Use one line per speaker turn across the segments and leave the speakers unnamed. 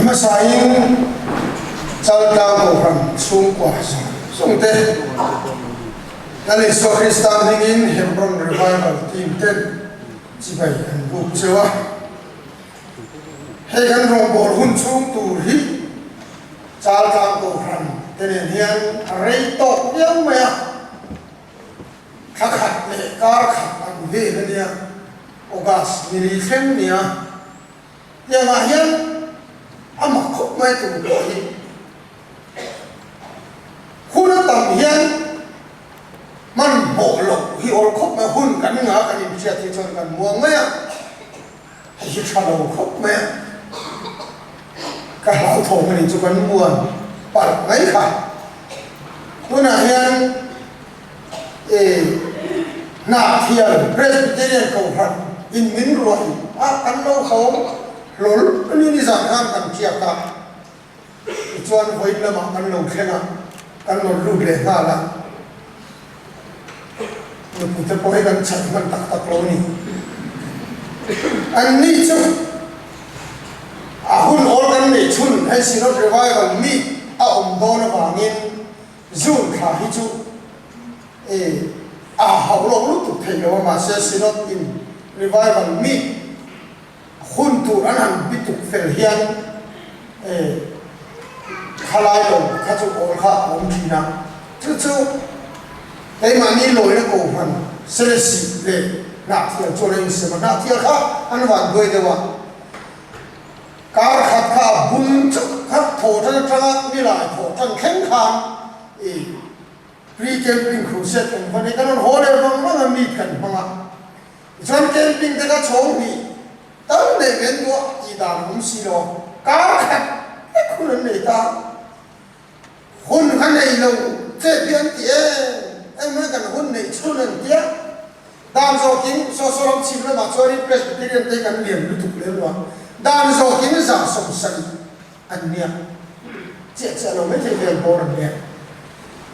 A hmasain Chaltlang Kohhran chhungkua zawng zawng te Lal Isua Krista hmingin Hebron Revival Team ten chibai an buk cheu a. Hei kan rawngbawl hun chhung tur hi Chaltlang Kohhran te nen hian a rei tawk viau mai a. Thla khat leh kar khat ang vel a nia, August ni li thleng nia. Tiangah hian a mak khawp mai tur pawh hi hun a tam hian hmanhmawh loh hi awl khawp mai, hun kan nga kan inhriat hi chuan kan muang mai a, hei hi tha lo khawp mai a, ka hlauthawm a nih chu kan muan palh mai kha. Tunah hian Hnahthial Presbyterian Kohhran in min ruai a, kan lo hawng hlawl a ni nizan khan kan tiak a, tichuan vawiin lamah kan lo thleng a, kan rawn lut leh nghal a, nupute pawh hi kan chhan hman tak tak lo a ni. An ni chu a hun awl kan neih chhun hei Synod Revival meet a awm dawn avangin June thla hi chu e a hauh lo lutuk thei lo a, mahse Synod in Revival meet hun tur an han bituk fel hian e thalai lo kha chu awl kha a awm thin a, chu chu keimahni lawina kohhran Selesih leh Hnahthial chuan a insem a, Hnahthial kha an van duai deuh a. Kar khat kha a bum chauh kha thaw tan atanga nilai thaw tan thleng khan i pre camping crusade kan va nei kan rawn haw leh vang vang a meet kan hmang a tichuan camping te kha chhawng hnih tal neih ve an duah tih dan a awm si lo a kar khat vek hun an nei ta. Hun kha nei lo che hi an ti em em mai kan hun neih chhun an tia. Dan zawkin Soso ram chhim lamah chuanin Presbyterian te hi kan lian lutuk lem lo a, dan zawkin 170 an nia. Chiah chiah lo maithei vel bawr an nia.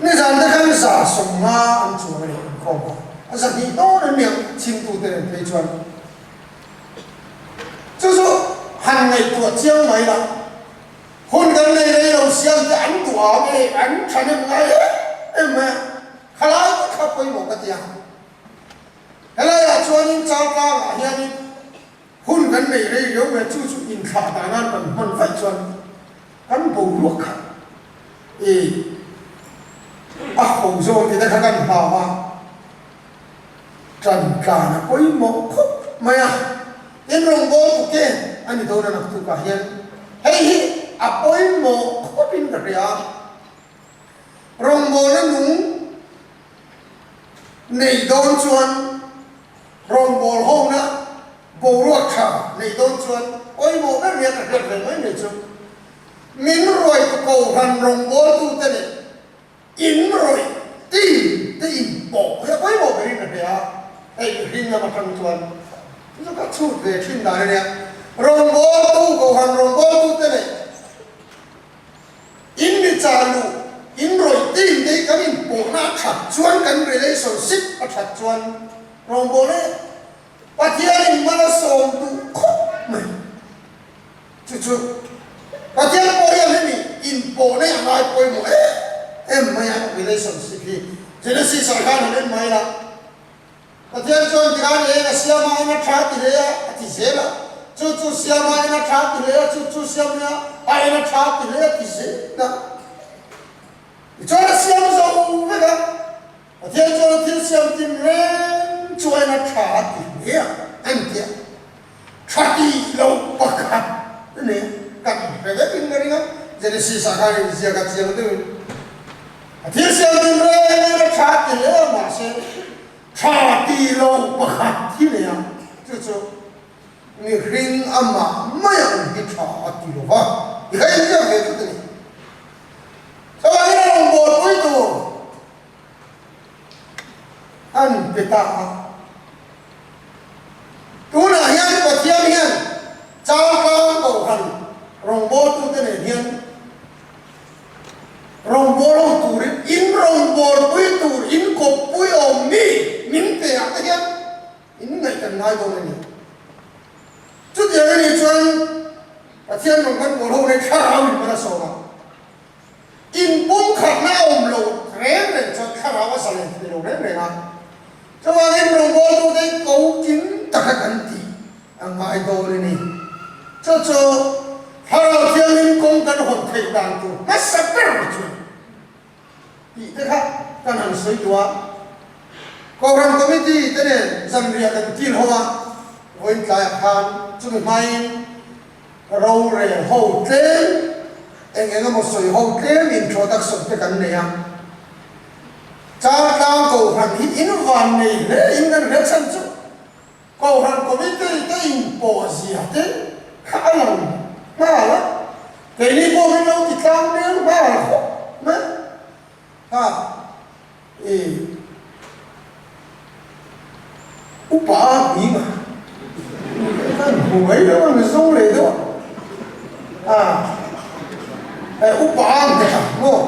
Nizan te khan 150 an chuang a ni inkhawm kha. A 200 dawn an nia chhimtute nen phei chuan. Chu chu han ngaihtuah chiang mai la. Hun kan nei rei lo siam te an duh ang e, an thahnem ngai em em mai a, khalai te kha pawimawh ka ti a. Helaiah chuanin Chaltlangah hianin hun kan nei rei riau mai a, chu chu inthlah dan nan kan hman vaih chuan kan boruak kha i a ho zawng tih te kha kan hlau a. Ṭan tlan a pawimawh khawp mai a, in rawngbâwl tu ke a ni dawn a naktukah hian hei hi a pawimawh khawpin ka hria a, rawngbâwlna nung nei dawn chuan rawngbâwl hona boruak ṭha nei dawn chuan pawimawh ber nia ka hriat ve mai mai chu min ruaitu kohhran rawngbâwltute leh In rawih ti te in pawh hi a pawimawh berin ka hria a, hei mihring lam atang chuan chu chu ka chhut ve thin dan a nia. Rawngbawltu, Kohhran rawngbawltu te leh in mi chah luh, in rawih team te hi kan inpawhna a that chuan kan relationship a that chuan rawngbawlna hi Pathianin mal a sawm duh khawp mai. Chu chu Pathian pawh hian hemi inpawh nei a ngai pawimawh em em mai a, relationship hi Genesis ah khan han en mai la, Pathian chuan tikhan eng a siam a, eng a tha ti hle a, a ti zel a, chu chu siam a, eng a tha ti hle a, chu chu siam hle a, a eng a tha ti hle a ti zel a. Tichuan a siam zo vek a, Pathian chuan a thil siam tin reng chu eng a tha ti hle a, a inti a. Tha tih loh pakhat a ni. Kan hre vek in ka ring a, Genesis ah khan inziak a chiang deuh in a thil siam tin reng reng a tha ti hle a, mahse tha tih loh pakhat hi nei a, chu chu mihring amah mai ang hi tha a ti lo va, ti kha inziak ve tlat a ni. Chuvangin a rawn buaipui tur an pe ta a. Tunah hian Pathian hian changkang kohhran rawngbawltute nen hian rawngbawlho turin in rawngbawlpui tur in kawppui awm mi min pe ah te hian in ngaih kan ngai dawn a ni. Chutiang a nih chuan. Pathian rawn kan pawl ho nei thlarau in hman a sawm a. Inpumkhatna a awm lo reng reng chuan thlarau a zalen thei lo reng reng a. Chuvangin rawngbawltute hi ko kim taka kan tih a ngai dawn a ni. Chu chu Thlarau Thianghlim kawng kan hawn theih dan tur hmasa ber chu tih te kha kan han sawi duh a. Kohhran Committee te nen zanriah kan kil ho a, vawiin tlaiah khan chumi hmain Rorel ho tlem, eng eng emaw sawi ho tlem introduction te kan nei a. Chaltlang Kohhran hi in van nei hle in kan hria chhan chu Kohhran Committee te inpawh zia te kha a lang nghal a, keini pawh min lo ti tlang nel nghal khawp mai a. I upa a hming a, kan hmu mai lo a, mizo leh deuh a, a upa a nghet a maw?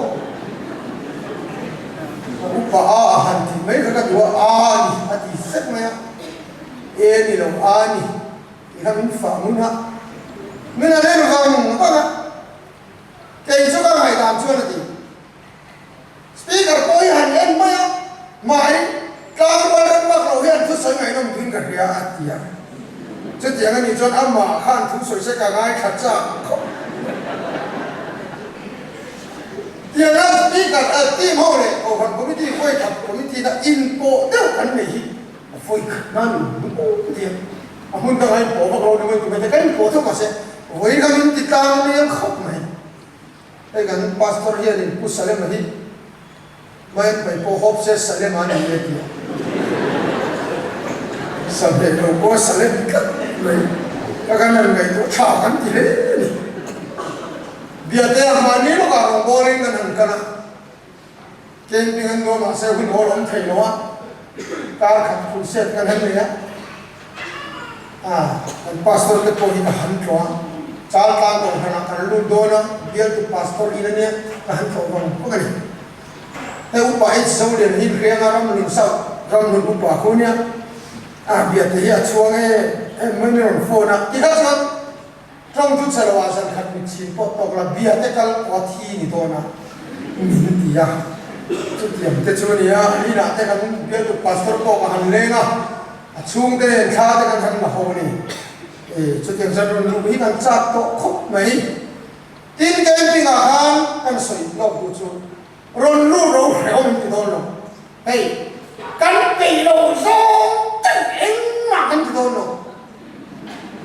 Upa a a han tih mai kha ka duh a, a ni a ti sek mai a, e ni lo a ni tih kha min fah ngun a, min han en vang vang a, kei chu ka ngaihdan chuan a ti. Speaker pawh hi han en mai a, mahni tlangval ram vak lo hian thusawi ngaihnawm tuin ka hria a ti a. Chutiang a nih chuan amah khan thusawi se ka ngaithla chak khawp. Tianga Speaker eh team ho leh Kohhran Committee vawikhat Committee na inpawh deuh kan nei hi vawikhat nan in hmu ti a. A hmun dangah inpawh vak lo ni mai tumah te kan inpawh theuh mahse vawikhat in ti tlang nel khawp mai. Hei kan pastor hianin Pu Salema hi Mayan pai pawh hawp se Salema a ni e ti a. Saleh lo pawh a Salem tlat mai. Ka kan han ngaihtuah tha kan ti hle a ni. Biate-a mahni lawkah rawngbawlin kan han kal a. Camping an nuam mahse hun hawl awm thei lo a, kar khat crusade kan han nei a, ah kan pastor te pawh hi ka han tlawh a, Chaltlang kohhran ah kan lut dawn a, bialtu pastor in ania ka han tlawh vang vang a ni. Hei upa H Zolian hi Hrianga Ramhlun South Ramhlun upa khu ania, ah biate hi a chhuang em em mai min rawn phone a, tikha chuan Tawng chu chhe loah zan khat mit chhin pawh tawk la bia te kal kua thi ni dawn a min ti a, chutiang te chu a ni a, an inah te kan bialtu pastor pawh ka han leng a, a chhungte nen thla te kan han la ho a ni. E, chutiang zan rawn luh hi kan chak tawh khawp mai. Tin, camping ah khan kan sawi lawk duh chu rawn lut ro hrehawm ti dawn lo. Hei, kan peih lo zawng deuh engmah kan ti dawn lo.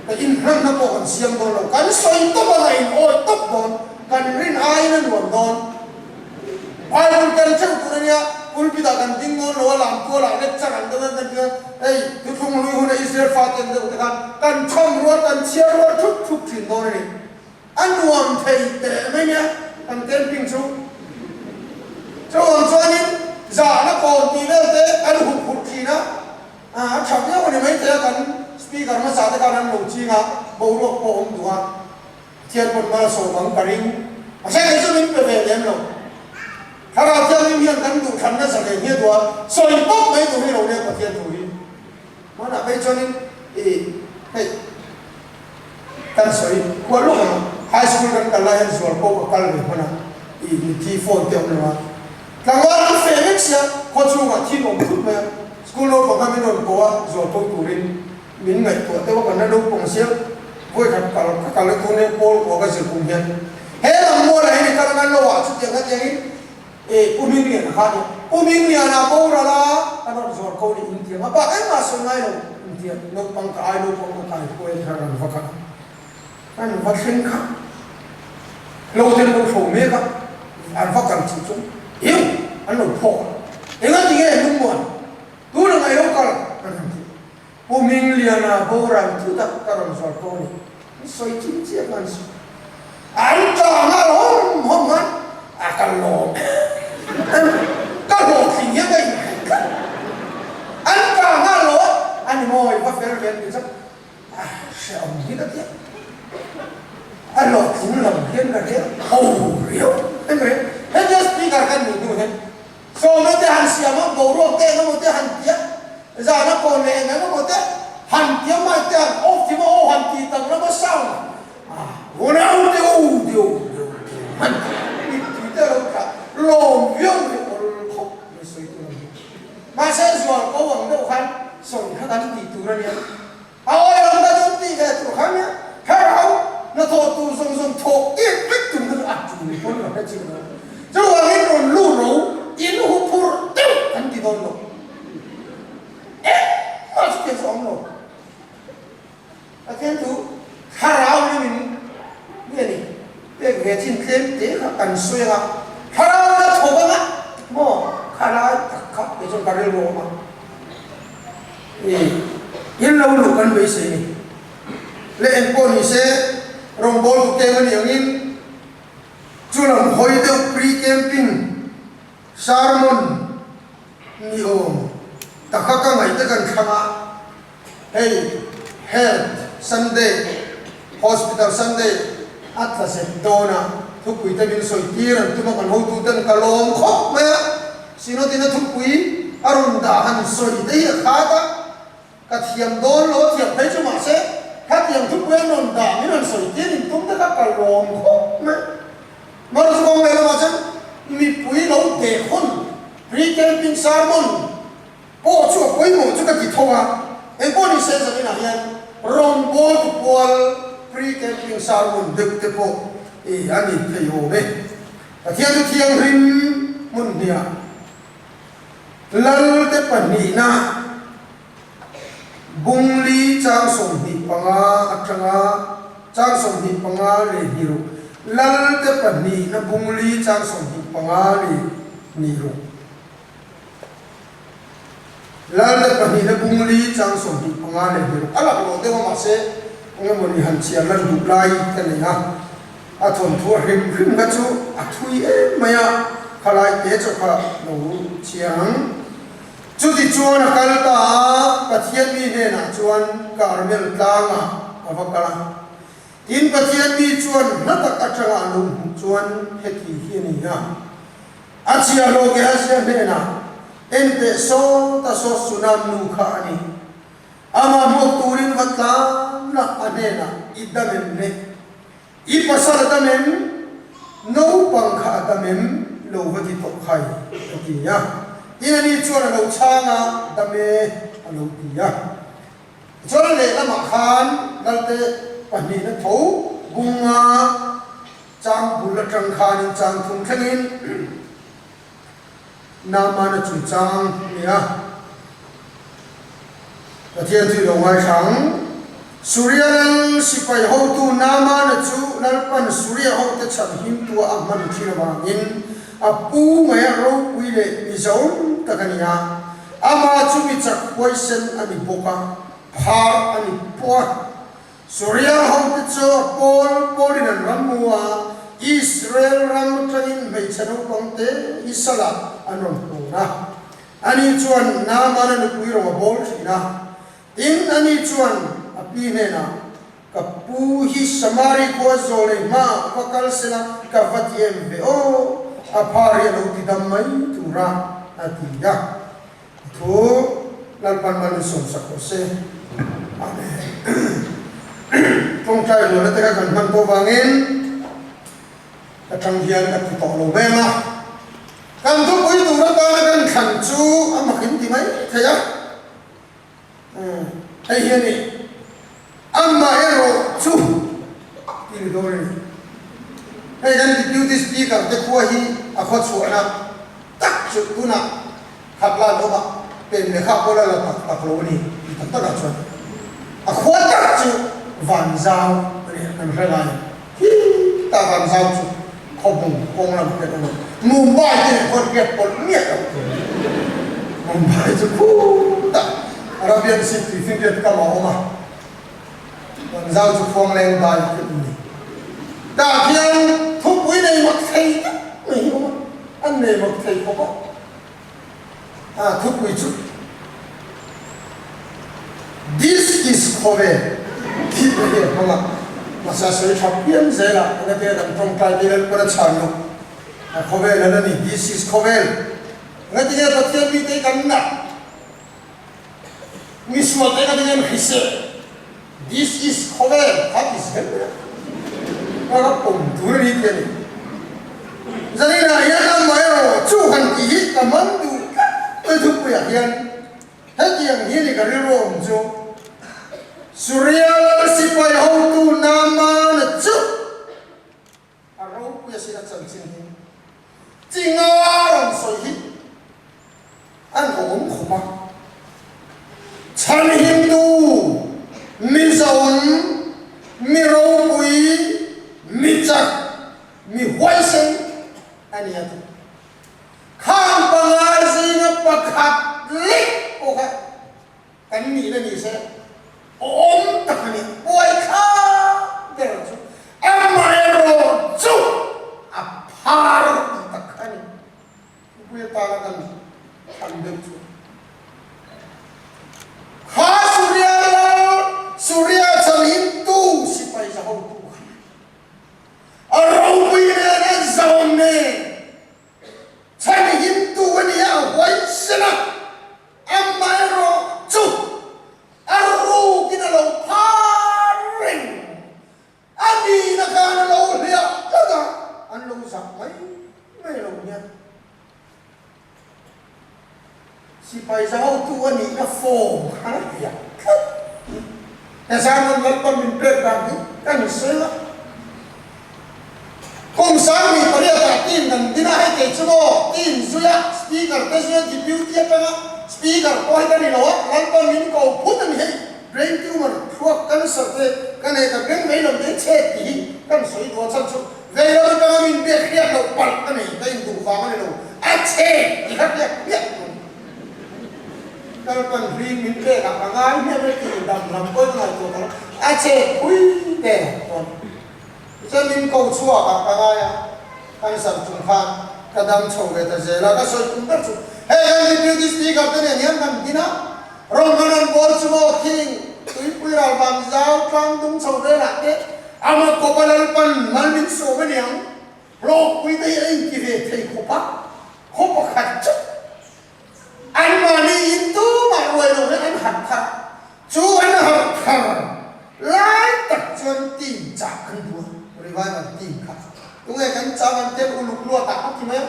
Ka inhlanna pawh kan siam dawn lo. Kan sawi tawp anga in awi tawp dawn, kan rin aiin a nuam dawn. Bible tel theuh tur a nia, pulpit ah kan ding dawn lo a, lamtual ah lecture an deuh em kan ti a, hei thuthlung hlui huna Israel fate an deuh te khan kan chhawm rual, kan chhiar rual thup thup thin dawn a ni. A nuam thei teh mai nia kan camping chu. Chuvang chuanin zahna kawn tih vel te an hup hurh thin a, a tha viau a ni maithei a kan speaker hmasa te khan an lo ching a, boruak pawh awm duh a, Pathian pawn mal sawm ang ka ring. Mahse kei chu min pe ve lem lo. Thlarau Thianghlim hian kan duhthlanna zalen hi a duh a, sawi tawp mai tur hi lo nia Pathian thu hi. Hmanah phei chuanin i hei kan sawi kual lawk ang a, high school kan kal lai hian zual pawh ka kal ve hman a, i mitthi phone te a awm lo a, tlangval an feh vek sia, khaw chhungah thil awm thut mai a, school naupang kha min rawn ko a, zual ko turin min ngaihtuah deuh a, kan la naupang sia, vawikhat kal ka kal na tur nia pawl kua ka zir kum hian he lam mualah hian i kal anga lo ah chutiang khatiangin E, Pu Hmingliana kha nia. Pu Hmingliana boral a, ka rawn zuar ko ni intiang a, bak engmah sawi ngai lo intiang, naupang ka ai naupang ka kai pawh e thar an va kal a, an va thleng kha lo ten lo hro mek a, an va kal chih chuan eu an lo phawk a, engati nge lungmuan tuna ngai lo kal an han ti. Pu Hmingliana boral thu tak ka rawn zuar ko ni. An sawi chin chiah khan sawi. An tla nghal hawm hawm khan a ka lawm em ka hlawhtling hian ka inhrilh tlat. An tla nghal lo a, a ni maw i va fel ve an ti chuan a hrehawm hi ka ti a. A hlawhtling lo hian ka hria ho riau em reng. Hetia speaker kan nih hnu hian Sawmna te han siam a, boruak te eng emaw te han ti a, zana kawn leh eng emaw te han ti a, mic te han off thim a, aw han ti tak lam a sound a hun a. thawh tur zawng zawng thawh tir vek tum kha chu a tul pawn ka hre chiang lo. Chuvangin rawn lut ro in huphurh deuh kan ti dawn lo. Engmah chutiang chu a awm lo. Pathian chu thlarau in min nge ni pek ve chin tlem te kha kan sawi anga thlarau in a thawk anga maw kha lai tak kha kei chuan ka rilru a awm a i in lo luh kan beisei ni leh engpawh ni se rawngbawltu kem a nih angin chu lam hawi deuh pre-camping sermon ni awm taka ka ngaih te kan thlang a. Hei Health Sunday, Hospital Sunday a tla zet dawn a, thupui te min sawi tir an tum a, kan hotu ten ka lawm khawp mai a, Synod in a thupui a rawn dah han sawi te hi a khat a, ka thiam dawn lo a thiam phei chu mahse khatiang thupui an rawn dah min rawn sawi tir in tum te kha ka lawm khawp mai. Mawrzu kawng lehlamah chuan mipui lo dek hun pre-camping sermon Pawh chu a pawimawh chu ka ti tho a, engpawh ni se zaninah hian rawngbâwl tu pual pre-camping sermon deuh te pawh i a ni thei awm e. Pathian chu thianghlim hmun hniah Lal te pahnihna Bungli chang 25 atanga chang 25 leh hnih ruk, Lal te pahnihna Bungli chang 25 leh hnih ruk. Lalna pahnihna bung li chang 25 leh hnih a lak loh deuh a mahse eng emaw ni han chhiar lan duh lai ka nei a, a thawnthu a hrim hrim kha chu a thui em mai a, khalai te chaw kha lo chhiar ang. Chuti chuan a kal ta a, Pathian mi hnenah chuan Karmel tlangah a va kal a. Tin, Pathian mi chuan hla tak atanga a lo hmuh chuan heti hi a ni a. A chiahlo Gehazia hnenah, Enteh saw ta saw Sunam nu kha a ni. Amah hmuak turin va tlan la a hnenah i dam em le? I pasal a dam em? Naupang kha a dam em? Lo va ti tawh khai, a ti a. Tin ani chuan a lo chhang a, Dam e, a lo ti a. Tichuan a lehlamah khan Lalte pahnihna tho bunga Chang bul atang khanin chang thum thlengin Naamana chungchang a ni a. Pathian chu i lo ngaithlang. Suria lal sipai hotu Naamana chu Lalpan Suria hote chhanhimtua a hman thin avangin a pu ngaia ropui leh mi zawm tak a ni a. Amah chu mi chak huaisen a ni bawk a, phar a ni pawh a. Suria hote chu a pawl pawlin an ram mu a, Israel ram atangin hmeichhe naupang te hi salah an rawn hmun a. Ani chuan Naamana nupui rawng a bawl thin a. Tin, ani chuan a pi hnenah, Ka pu hi Samari khua zawlei hmaah va kal sela ka va ti em ve aw, a phar hi a lo ti dam mai tura a ti a. A thu Lalpan mal min sawmsak rawh se. Amen. Tawngtai rualna te kha kan hman tawh vangin ka tang hian ka ti tawh lo veng a. Kan thupui tur atana kan thlan chu a mak in ti mai thei a. Hei hi a ni. Amaherawh chu ti ni dawn a ni. Hei kan Deputy Speaker te khua hi a khaw chhuahna tak chu tunah khat la an awm a, pen leh kha pawh la la tak tak lo a ni ti tak takah chuan a khua tak chu Vanzau a ni a, kan hre lai a. Hi ta Vanzau chu khawbung kawng lam hian a awm a, Mumbai te nen khuan riat pawlh miah lo. Mumbai chu khutah Arabian Sea tui finriat kam a awm a, Vanzau chu Khuangleng dai te an ni. Tah hian thupui nei mak thei tak mai hi a awm a, an nei mak thei khawp a. A thupui chu This is Khawvel tih te hi a hmang a, mahse a sawi tha pian zel a, engati nge kan tawngtai te Lalpan a chhan loh a khawvel a la ni, This is Khawvel. Engati nge Pathian mite hi kan nat? Misual te engati nge an hrisel? This is khawvel kha ti zel mai a, ka rak awm tur a ni tih a ni. Zaninah hian amaherawh chu han tih hi ka man duh tlat mai thupuiah hian hetiang hi a ni ka rilru awm chu. Suria lal sipai hotu Naamana chu. Mi huaisen a ni a ti. Khang panga zinga pakhat lek pawh kha kan nihna ni se awm tak a ni. Buai kha ber chu amaherawh chu a phar tih tak kha a ni. Thupui atana kan thlan deuh chu kha Suria lal Suria chhanhimtu sipai za hotu kha a ropui nen a zawn nen chhanhimtu a ni a, a huaisen a, amaherawh chu a rukin a lo phar reng. A nihna khan a lo hliah tlat a, an lo zah mai mai lo nia. Sipai za hotu a nihna form khan a hliah tlat. He Simon Lalpa min pek dan hi ka ni sawi a. Kum 18 ah team kan din a, hei kei chu maw team zuia speaker te zuia deputy atanga speaker pawh hi ka ni lo a, Lalpa min ko phut a ni hei. Brain tumor, thluak cancer te ka nei ka beng vei lam te chhet tih hi kan sawi duh a chhan chu vei lam atanga min biak hriat loh palh ka nei ka induh vang a ni lo a chhet tih kha biak hmiah tur kal pan hlim min pek ah ka ngai hmiah mai tih dam lam pawhin ka ngaihtuah ta lo a chhet pui te chuan Tichuan min ko chhuak ah ka ngai a, cancer chung khan ka dam chho ve ta zel a, ka sawi tum ber chu hei kan Deputy Speaker te nen hian kan din a, rawn an bawl chu maw khing tuipui ral van zau tlang dung chho velah te ama kawpa Lalpan mal min sawm a niang, hlawkpui te hi a inti ve thei khawp a, khaw pakhat chu Anmahni in tumah ruai lo hian an harh thar a, chu an harh thar lai tak chuan team chah an duh a, revival team kha tunge kan chah kan tel uluk luat ah a ti mai a,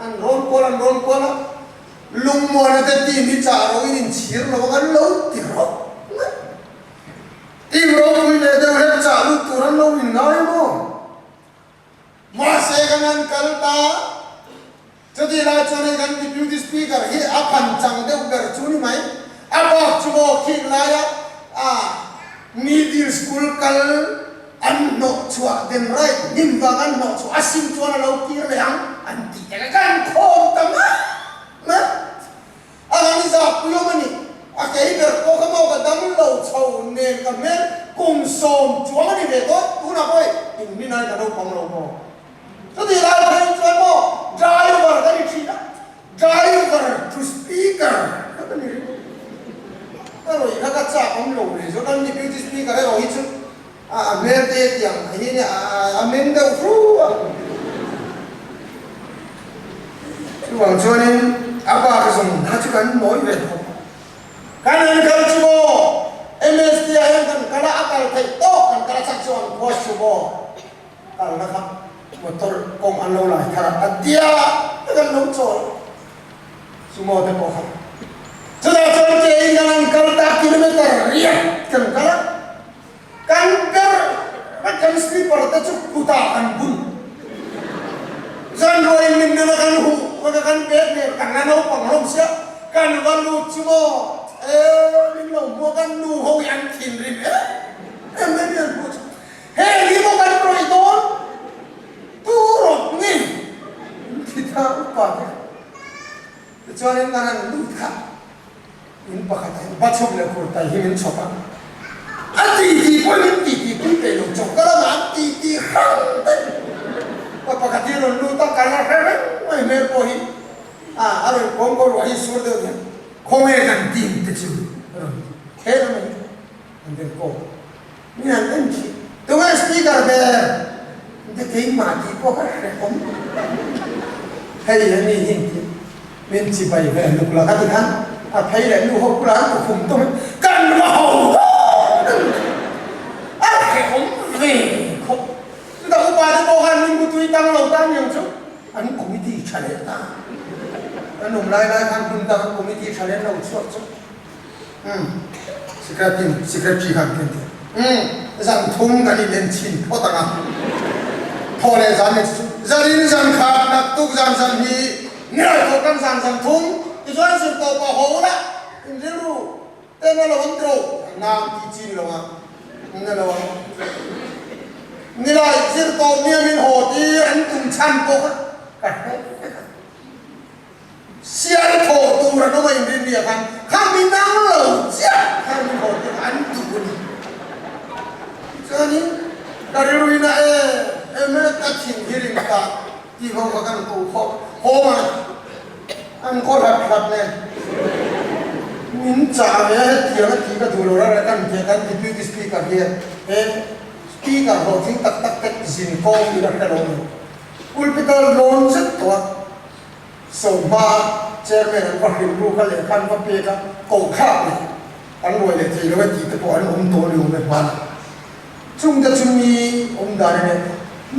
an rawn kual an rawn kual a, lungmuana te team hi chah ro in inchhir lo ang an lo ti rawk mai, team ropui leh deuh hian chah lut tur an lo inngai maw? Mahse kan han kal ta, chutih lai chuan hei kan Deputy Speaker hi a phan chang deuh ber chu ni mai. A bak chu maw khing laia a middle school kal an hnawh chhuah den right hnim vang an hnawh chhuah a sim chuan a lo kir leh ang an tih te kha kan khawm ta mai mai. A han zah pui awm a ni. A kei ber pawh kha maw ka dam lo chho nen ka hmel kum sawm chuang a ni ve tawh. Tunah pawh hei in min ai ka naupang lo maw? Chutih lai phei chuan maw driver ka ni thin a, driver to speaker kha ka ni ringawt. Ka rawih kha ka chak awm lo rih zawk a, deputy speaker erawh hi chu A a hmel te tiang a hi nia a meng deuh hru a. Chuvang chuanin a bak zawng kha chu kan mawi ve khawp a. Kan han kal chu maw MST ah hian kan kal a, a kal theih tawk kan kal a chak chu an khuas chu maw kalna kha motor kawng an lo lai thar a, a tia kan lo chawl sumo te pawh kha. Chutah chuan ke in kan han kal ta kilometer riat kan kal a. Kan ber vek kan slipper te chu kutah kan bun. Zanruai min nena kan huh vek a kan bag nen kan la naupang hlawm sia kan va lut chu maw e min lo hmu a kan nu ho hi an thinrim em em mai mi an hmuh chu heng hi maw kan rawih dawn tu rawt nge min ti ta upa te tichuanin kan han lut kha. In pakhat ah hian Bachhawk leh Kurtai hi min chhawp a, a ti ti pawh min ti ti pui peih lo choka lamah an ti ti hrang daih. Pa pakhat hi a rawn lut a, ka la hre reng mai hmel pawh hi a a rawn kawm ko ruah hi sur deuh hian khawnge kan team te chu a rawn ti he lamah hi an rawn kawm a. Min han en thin. Tunge speaker ber te keimah tih pawh ka hrehawm hei a ni hi tih min chibai ve luk la ka ti khan a phei leh nu ho bulah an tukhum tum in kan va ho dawn a ni tih a hrehawm ve khawp. Chutah upa te pawh khan min mutui tang lo ta aniang chu an committee tha leh ta. Kan awm lai lai khan hmun dang an committee tha leh an lo chhuak chu. Umm secretary secretary khan kan ti umm zan thum kan in en chhin phawt ang a thaw leh zan leh chu zan in zan khat naktuk zan zan hi nilai thaw kan zan zan thum tichuan zir tawh pah haw ula in rilru ten a lo an tro nang tih chi ni lo ang na lo ang. Nilai zir tawh nia min haw tir an tum chhan pawh kha ka hre vek a. Sial thawh tur an awm a inrin nia khan kha mi nang lo chiah khan min haw tir an duh a ni. Tichuanin ka rilruin a e em e ka thin hi rim ta tih ho kha kan ko khawp hawm a. An khaw hlat hlat nen min chah ve a, hetiang a tih ka duh lo rara kan tih a, kan deputy speaker hian he speaker hlawhtling tak tak te zin kawng in a hre lo a ni. Pulpit a lawn zet tawh a, Sawmhma chairman an va hrilh ruk a, lehkha an va pek a, koh thlak leh an ruai leh thei lo e tih te pawh an awm tawh a ni awm e hmanah. Chung te chu mi awm dan in e,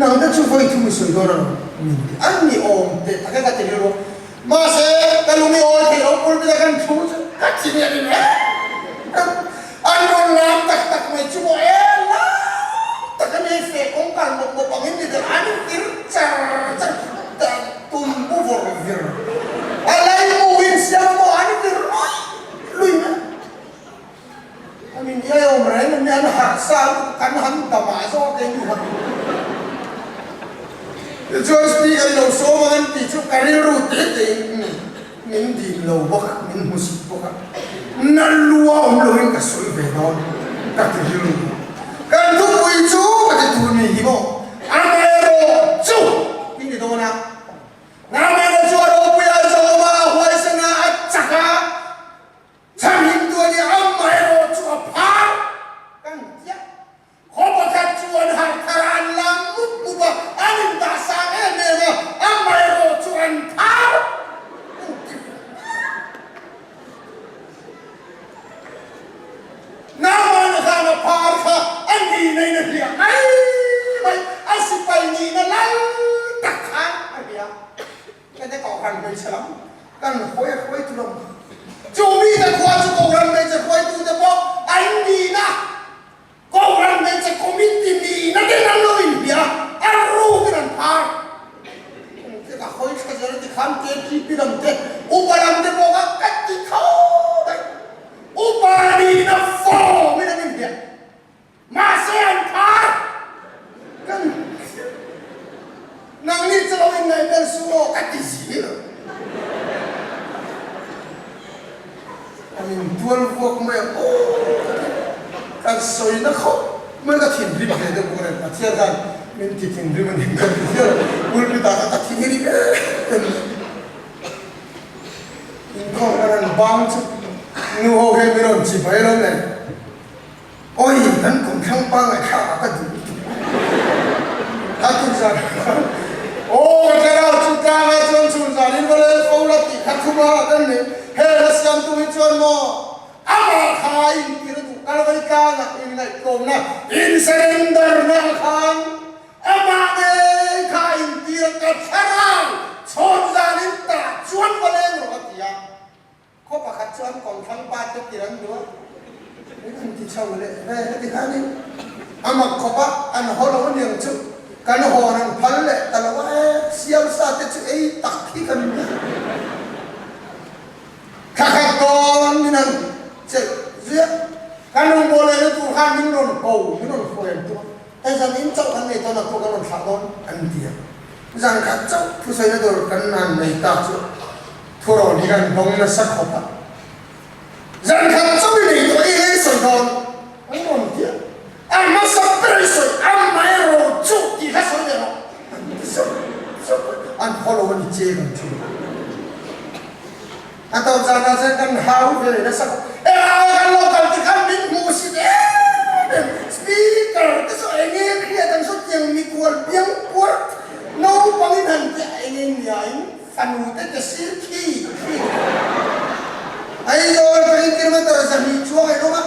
nang te chu vawi thum i sawi dawn a lo min ti. An ni awm teh tak e ka ti rilru a. Mahse, ka lung i awi thei lo pulpit a kan thu chu ka chi miah ni mai. An rawn lam tak tak mai chu maw e, lam tak a ni feh kawng kal mawp mawp angin ni ber an vir char char dan tum bu vawr vir. A laimu in siam maw an vir lui lui mai. A min iai awm reng em ni an harh sa lutuk kan han dam ah zawk kei nu han Tichuan speaker i lo sawm ang an tih chu ka rilru te te in min dim lo bawk a min hmusit bawk a na lua awm lo in ka sawi ve dawn ka ti rilru kan thupui chu ka ti tur ni hi maw amaherawh chu i ni dawn a Amaherawh chu a ropui a zawm a a huaisen a a chak a. Chhanhim tu a ni, amaherawh chu a phar kan tiah. Khaw pakhat chu an harh thar a, an lam mup mup a, an indah sang em em a, amaherawh chu an phar kan ti ve mai a. Naamana khan a phar kha a nihna in a hliah mai mai, a sipai nihna lal tak khan a hliah. Hete kohhran hmeichhe lam kan hawi a hruaitu lam chu mite khua chu kohhran hmeichhe hruaitute pawh an nihna kohhran hmeichhe committee nihna ten an lo inhliah a, a rukin an phar. Engte ka hawi tha zel a tikhan KTP lam te upa lam te pawh kha ka ti tho daih. Upa nihna form in an inhliah. Mahse an phar kan nangni chu lo inngaihbel suh aw ka ti zel a. An intual vuak mai ang aw ka ti. Kan sawina khawp mai ka thinrim ve deuh bawk a ni. Pathian khan min ti thinrim a ni ka ti hial a. Pulpit ah khan ka thinrim em em mai. Inkhawm kan han bang chu nu ho hian min rawn chibai lo nen. Awi, kan kum thlang pangngai thlak ah ka duh lutuk. A tuk zan khan aw ka thlarau chu tlang ah chuan chhun zan in va lel fo la tih kha thum a kan nei. He la siamtu hi chuan maw amah kha in tir a duh kalvai tlang ah in ngaihtlawmna in surrender na khan amah ngei kha in tir a ka thlarau chhawn zan in tah chuan va leng rawh a ti a. Khaw pakhat chuan kawngthlang pa te tir an duh a, min han ti chho leh ve heti khanin a mak khawp a, an haw lo aniang chu kan hawn an phal leh ta lo a, e siam sa te chu ei tak hi kan ni a, thla khat dawn min han chelh zui a, kan rawn bawl leh na tur khan min rawn ko min rawn hruai an tum a, he zan in chauh kan nei dawn a pawh kan rawn thlah dawn an ti a, zan khat chauh thusawi na tur kan han nei ta chu. Thurawn hi kan dawng nasa khawp a, zan khat chauh i nei tawh i hei sawi dawn an rawn ti a, a hmasa ber i sawi amaherawh chu tih kha sawi leh rawh an ti zauh zauh a, an follow a ni che kan thu. A tawp zanah chuan kan hau ve nasa khawp, engah kan lo kal ti khan min hmuh sit em em, speaker te chu eng nge hriat ang saw tiang mikual piang puar naupangin han ti a eng eng niain Fanu te te sir khi khi Aizawl atangin kilometer 200 chuang in awm a,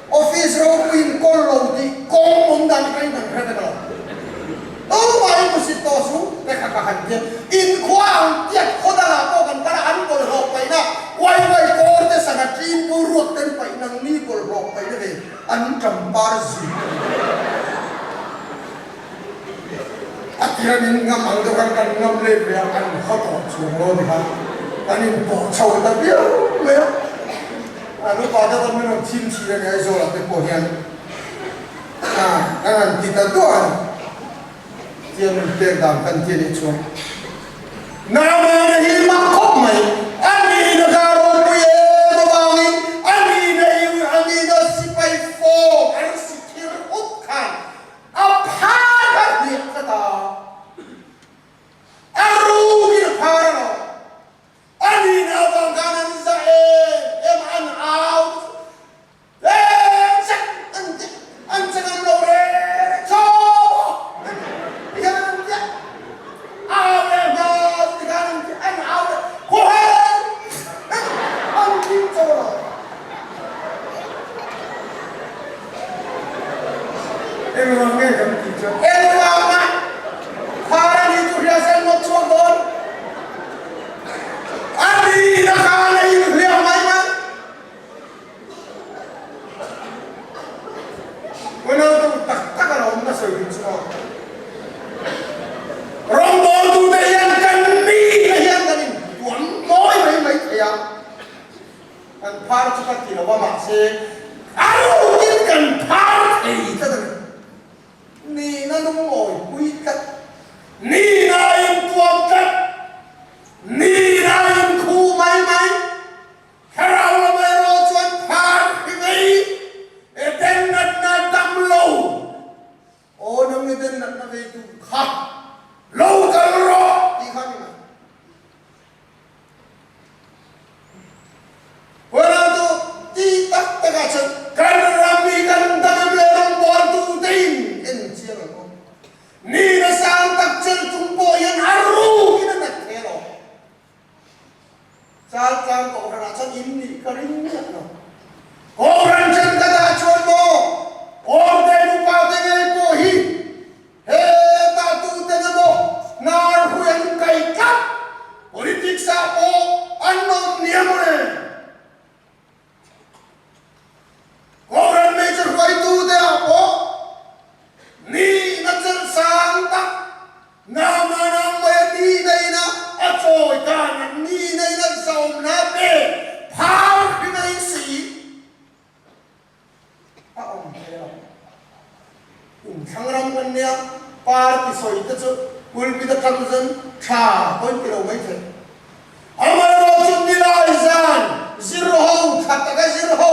office ropui in kawl lo tih kawng awm dan atangin kan hre vek lo. Tumah in hmusit tawh su te kha ka han tiat. Inkhua ang tiat khaw dangah pawh kan kal a, an bawlhhlawh paihna uai uai kawr te sangha ṭin bur ruak ten paih nangni bawlhhlawh paihna ve an ṭampar zui ka ni. A tir an in ngam ang deuh khan kan ngam let ve a, kan haw tawh chuang lo a ni kha. Kan in pawh chho ta viau mai a. An upa te pawn min rawn thim thin a ni Aizawlah te pawh hian kan han ti ta duah a ni. Tia min pek dan kan ti a nih chuan Naamana hi mak khawp mai. A nihna kha ropui em avangin a nihna in a nihna sipai fawm arsi thir ut khan a phar kha hniak tlat a, a rukin a phar a lo. A nihna avang khan an za em em a, an au te chu Unau tak tak a lo awm nasa rin chu aw. Rawngbawltute hian kan mite hian kan intuam mawi mai mai thei a, kan phar chu ka ti lo a mahse a rukin kan phar thei tlat a ni. Nihna lungawi pui tlat, nihna intuam tlat, nihna inkhuh mai mai. Thlarau lam erawh chuan phar hi vei e den natna dam lo aw nang i den natna vei tu kha lo kal rawh tih kha ni mai. Huana chu tih tak takah chuan kan ram hi kan dam em le rawngbawl tu te in en chiang ang aw. Ni na sang tak chelh chung pawh hian a rukin a nat thei alawm. Chaltlang Kohhranah chuan in nih ka ring miah lo. Kohhran thenkhatah chuan maw Awmte nupa te ngei pawh hi hetah tuten emaw hnar hui an kai tlat, politics ah pawh an awm nia mawle. Kohhran hmeichhe hruaitute ah pawh nihna chelh sang tak Nama nang mai a nihna ina a chawi dan a nihna ina zawmna pe phar hi mai si a awm thei lo. Inthlang ram kan nia party sawi te chu pulpit atang chuan tha pawhin ti lo mai thei. Amaherawhchu nilai zan zir ho tha taka zir ho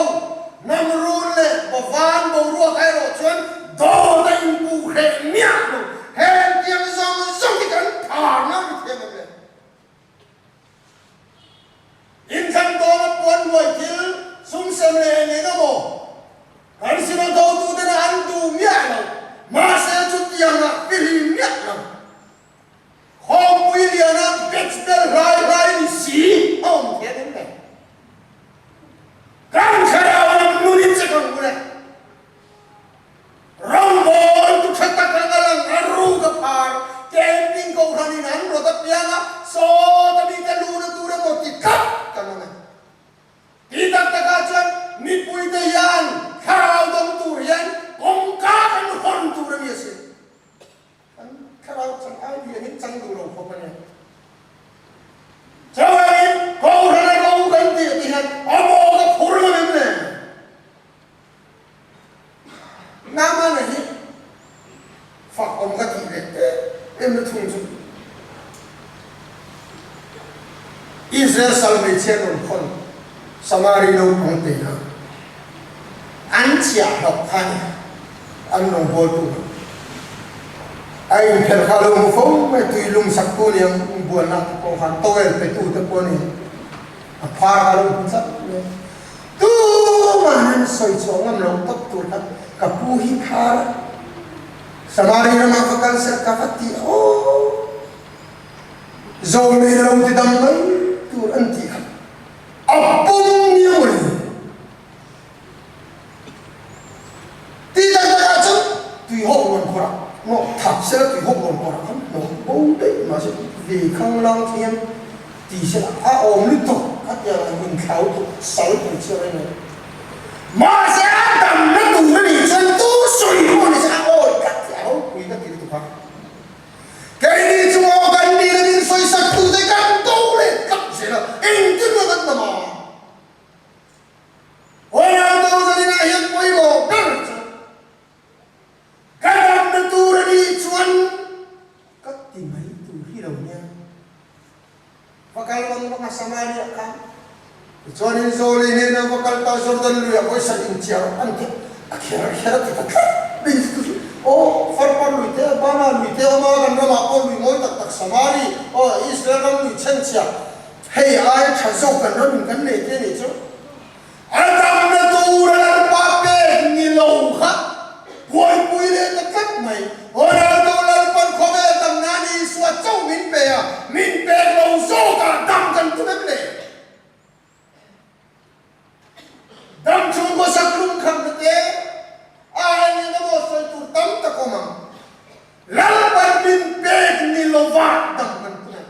hnam run leh Bavan boruak erawh chuan dawt a inpuh hreh miah lo. Heng tiang zawng zawng hi kan pharna a ni thiam em le? Inthlan tawna puan hnuai thil sum sem leh eng eng emaw kan synod hotutena an duh miah lo. Mahse chutiangah fihlim miah lo. Khawmpui liana batch bel hlai hlai ni si a awm thei a nem le. Kan thlarau lam nun in che kang bul e. Rawngbawl tu tha tak ang a lang a ruk a phar camping kohhran in an rawt apiang a sawt a mite luhna tur emaw ti tlat kan awm e. Ti tak takah chuan mipuite hian thlarau dawng tur hian kawngka kan hawn tur a ni asin. Kan thlarau chang ai lian in chang duh lo khawp a nia. Chuvangin Kohhran a ro kan tih te hian a maw ka phur ngam em le? Namana hi fak awm ka tih leh em em na thung chu Israel sal hmeichhia rawn khawn Samari naupang te kha an chhiah hlauh kha a nia. An rawngbawltu kha a inphelh kha a lo hmu fo mai, tui lum saktu ni ang, inbualna te pawh khan towel petu te pawh ni a phar kha a lo hmu tlat mai. Tumahin an sawi chhuah ngam lo tawp tur kha ka pu hi phar a, Samari ramah va kal se ka va ti aw, zawmei lo ti dam mai tur an tih kha a pum ni ang. Ti tak tak ah chuan tuihawk rawn kawrh ah hnawh thap sela tuihawk rawn kawrh ah khan hnawh bo daih mahse ve khanglang thiam ti sela a awm lutuk a tiang ang inthlau tuk sal tur chhiar a ni. Mahse a damna tur a nih chuan tu sawi pawh ni se a awi tlat tih a ropui ka ti lutuk a. Keini chu aw kan nihna min sawisak tute kan do leh tlat zel a, engtin nge kan dam a? Ronaldo zaninah hian pawimawh ber chu ka damna tur a nih chuan Tichuanin Zawlei hnenah va kal ta Jordan luiah vawisa inchiar an ti a kher kher a ti ta tlat mai chu chu aw Farpar lui te Bana lui te awm a kan ramah pawh lui mawi tak tak Samari aw Israel ram lui chhenchhia hei aia tha zawk kan ramin kan nei te nih chu A damna tura Lalpa pek ni lo kha buaipui leh ta tlat mai. Ronaldo Lalpan khawvel dam nan Isua chauh min pe a, min pek lo zawkah dam kan tum em le? Dam chhungkaw sak lungkhamna te a eng eng emaw sawi tur tam tak awm ang. Lalpan min pek ni lovah dam kan tum em?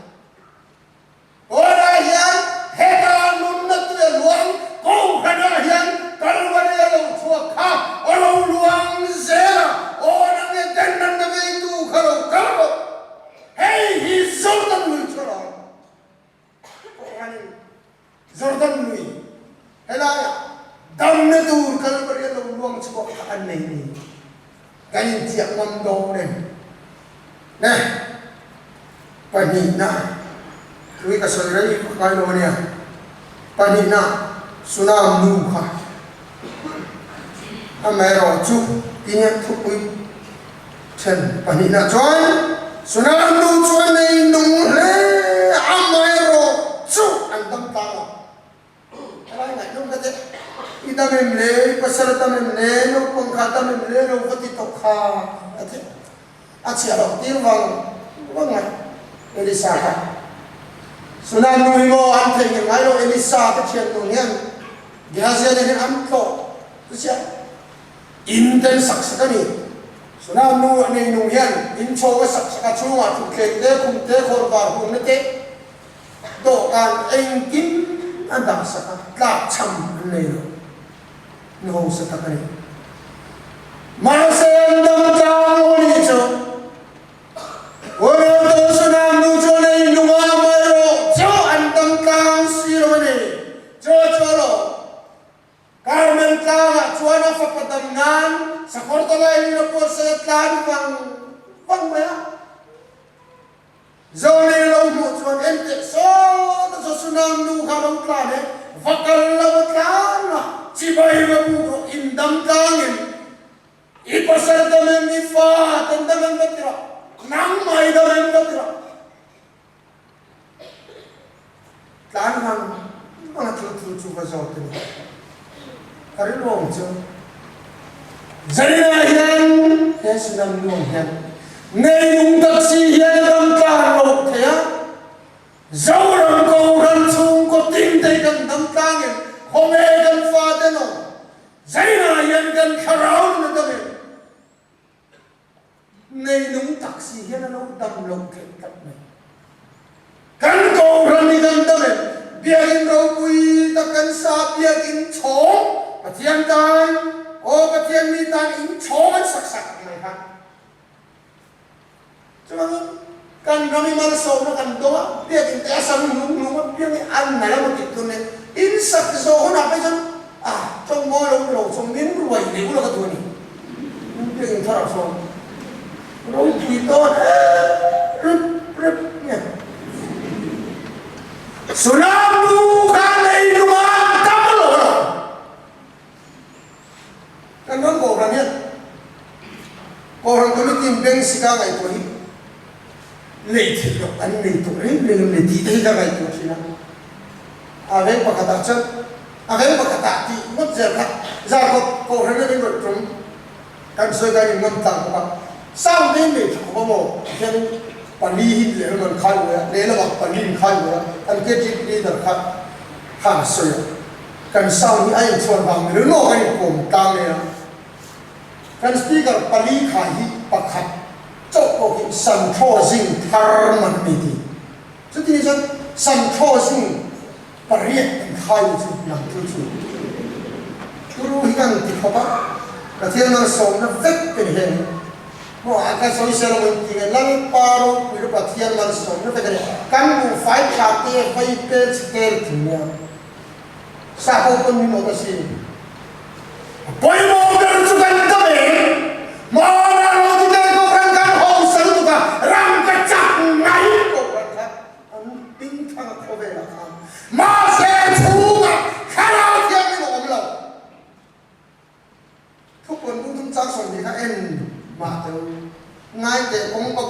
Tunah hian heta nunna tui a luang, Kohhranah hian Kalvari a lo chhuak kha a lo luang zel a, aw nang e den nanna veitu kha lo kal rawh. Hei hi Jordan lui chu a lo awm. Kohhranin Jordan lui helaiah damna tur Kalvari a lo luang chhuak kha an nei ni. Kan inchiah ngam dawn em? Ne, pahnihna, tui ka sawi rei vak ngai lo ania, pahnihna Sunam nu kha amaherawh chu tinge thupui then pahnihna chuan Sunam nu chuan nei nung hle amaherawh chu an dam tlang lo. Helai ngaihnawm ka teh. I dam em le, i pasal a dam em le, naupang kha a dam em le lo va ti tawk kha a ti. A chhiah loh tir vang vang mai Elisa kha. Sunam nu hi maw an theihnghilh ngai lo Elisa te thian tur hian Gehazi nen hian an tlawh chu chiah. In ten sak sak a ni. Sunam nu a nei nung hian in chhawng a sak sak a chhungah thutthleng te, khum te, khawnvar hungna te, Dawhkan engkim a dah sak a, tlakchham an nei lo. Ni hausa tak a ni. Mahse an dam tlang lo a nih chu. Ronaldo Sunam nu chu a nei nung a, amaherawh chu an dam tlang si lo a ni. Chu a chu a lawm. Carmel tlangah chuan a fapa dam nan sakawr tawlailin a puatsaih a tlan vang vang mai a. Zone lo hmuh chuan en teh sawt a Josunam nu kha lo tlan e, va kal lo a tlan a, chibai va buk rawh, in dam tlang em? I pasal dam em? I fa ten dam em va ti rawh, nangmah i dam em va ti rawh. Tlan vang vang a thil thu chu va zawt a ni. Ka rilru ang chu. Zaninah hian he Sunam nu ang hian neilung tak si hian a dam tlang loh thei a, Zoram Kohhran chhungkaw tin te hi kan dam tlang em? Khawnge kan fate naw? Zaninah hian kan thlarau nun a dam em? Neinung tak si hian a lo dam lo theih tlat mai. Kan Kohhran hi kan dam em? Biakinn ropui tak kan sa, biakinn chhawng Pathian tan, aw Pathian mi tan in chhawng an sak sak mai kha. Chuvangin kan ram i malsawmna kan dawng a, biakinn te a sam hlung hlung a piang i an nal a maw tih tun nen in sak zawh hunah phei chuan ah tawng mawi lo ni lo chuan min ruai leh ula ka duh a ni. Biakinn tharah sawn ropui tawn em rip rip nge. Sunam nu kha nei nung a dam lo lo. Kan ram Kohhran hian Kohhran Committee in beng sika ngaihtuah hi lei theih loh an nei tawh reng reng em le tih te hi ka ngaihtuah thin a. A veng pakhatah chuan a veng pakhatah tih ngawt zel kha Zarkawt Kohhran in rawn tum kan sawi khan in ngam tlang bawk a. Sound te in nei tha khawp a maw ti hian pali hi lehlam an khai uai a, lehlamah pali in khai uai a, kan KTP leader kha khan a sawi a. Kan sound hi a inchhuan vang ni ringawt kan inkawm tlang nen a, kan speaker pali khai hi pakhat chauh pawh hi Santhaw zing thar man a ni ti. Chuti ni chuan Santhaw zing pariat kan khai ni chu lang thil chu turu hi kan ti khawp a, Pathian malsawmna vek te ni heng hi. Maw a ka sawi sel awm an ti nge Lalpa ropui ru Pathian malsawmna vek a ni. Kan buhfai tha te vai pel chhe tel ti nia. Sa ho pawn min awt asin. A pawimawh ber chu kan dam em? Hmana lo ti te Kohhran kan hausa lutuk a, ram ka chak mai Kohhran kha an ping thang a khawvelah khan. Mahse chhungah.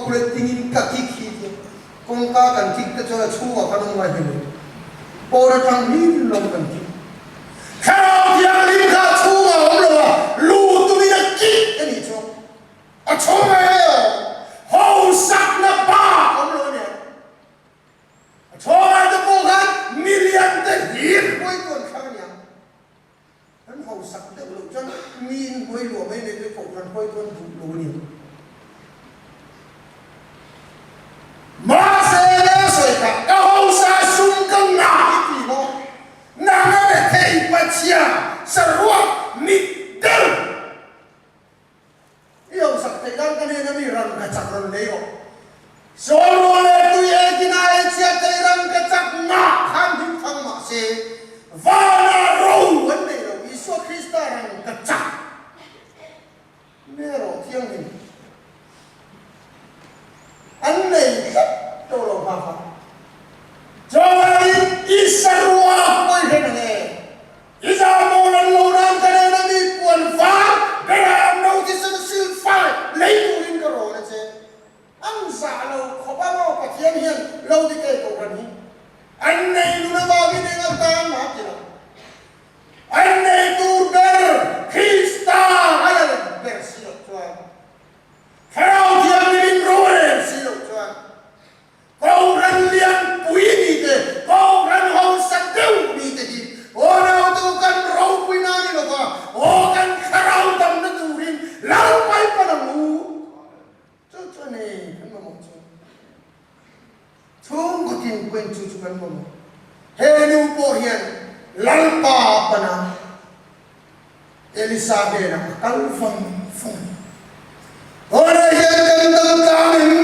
Calculating in ka kik hi tia kawngka kan kik te chuan a chhungah kan awm ngai hmel lo. Pawn atang hlim lawm kan kik. Thlarau Thianghlim kha a chhungah a awm lo a, lu tumin a kik a nih chuan a chhung ve ve awm. Hausakna bak awm lo a nia. A chhungah te pawh khan milian te hlir hruaitu an thlang a nia. An hausak deuh loh chuan miin hnuai luah mai mai te kohhran hruaitu an duh lo a ni. Mahse le sawi kha ka hausa sum ka ngah i ti maw? Nang a rethei Pathian saruak mit deuh. I hausak theih nan ka hnena mi ran ka chak rawn lei rawh. Sawl rual leh tui ekin a ei chhiat theih ran ka chak ngah khan him thang mah se, vana ro an nei lo, Isua Krista ran ka chak me rawh thianghlim an nei tlat tawh lo hma kha. Chuvangin i saruak pawi hre nang e. I zahmawl an lo nan ka nen a mi puan var berah an no thisen silfai lei turin ka rawn a che. An zah lo khawp a maw Pathian hian lo ti kei kohhran hi an nei nun avangin eng atan mah ti lo. An nei tur ber Krista a lal ber si loh chuan Thlarau Thianghlimin rorel si loh chuan Kohhran lianpui ni te, kohhran hausa deuh ni te hi aw nautu kan ropui na ni lova, aw kan thlarau damna turin Lalpai pan ang u. Chu chu a ni kan mamawh chu. Chhungkaw tin pawhin chu chu kan mamawh. He nu pawh hian Lalpa a pan a, Elisa hnenah a kal vang vang a ni. Tunah hian kan dam tlang em?